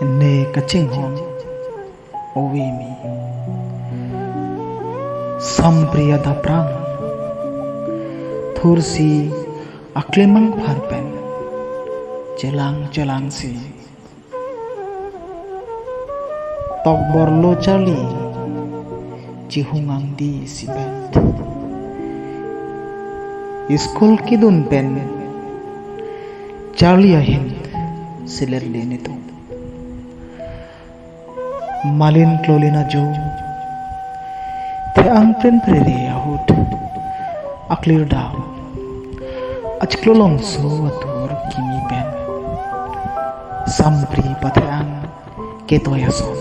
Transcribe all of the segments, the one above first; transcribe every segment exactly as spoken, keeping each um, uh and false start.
Ne kachinghon ove kimi. Sampri adaprang thursi aklemang phar pen chelang chelangsi tokborlo charli chihung angdi si bet. School kedun pen charli ahin selet le netum. Malin klolin ajo, the-ang prenprere ahut aklir dam achiklo longso atur kimi pen Sampri pathe-ang ketoi ason.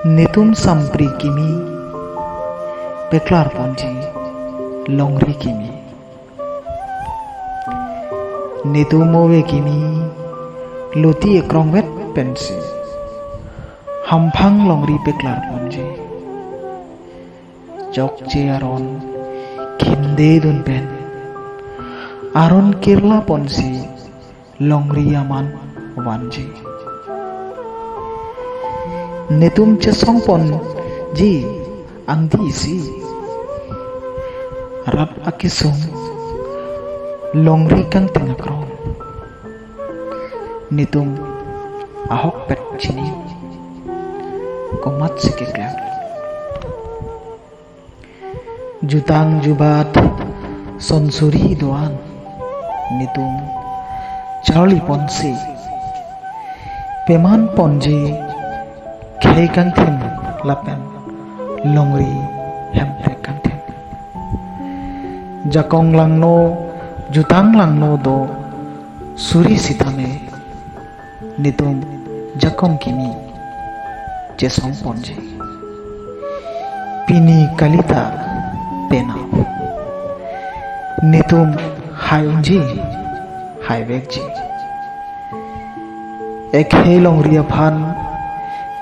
Netum Sampri kimi peklar ponji longri kimi. Netum ove kimi loti ekrongvet pensi hamphang longri peklar ponji. Chokche aron khinde dun pen aron kirla ponsi longri aman vanji. Netum chesong ponji angdi isi. Rat akesung longri kangting akrong netum ahokpet chini. Komatsi keklem. Jutang jubat sonsuri do-an netum charli ponsi peman ponji khei kangthim lapen longri hemprek kangthim. Jakong langno, jutang langno do suri sitame netum jakong kimi chesong ponji. Pini kalita penang netum hai unji, hai vekji. Ekhei longri aphan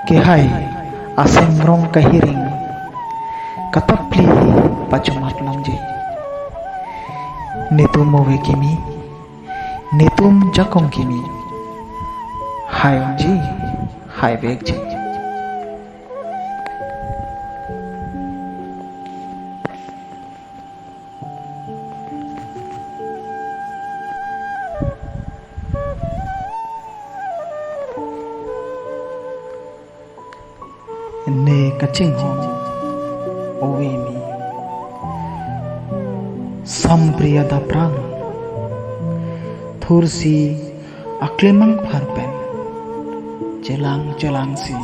kehai asengrong kahiring katapli pachomat longji. Netum ove kimi, netum jakong kimi, hai unji, hai vekji. Ne kachinghon ove kimi. Sampri adaprang thursi aklemang phar pen chelang chelangsi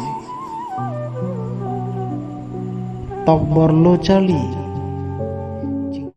tokborlo charli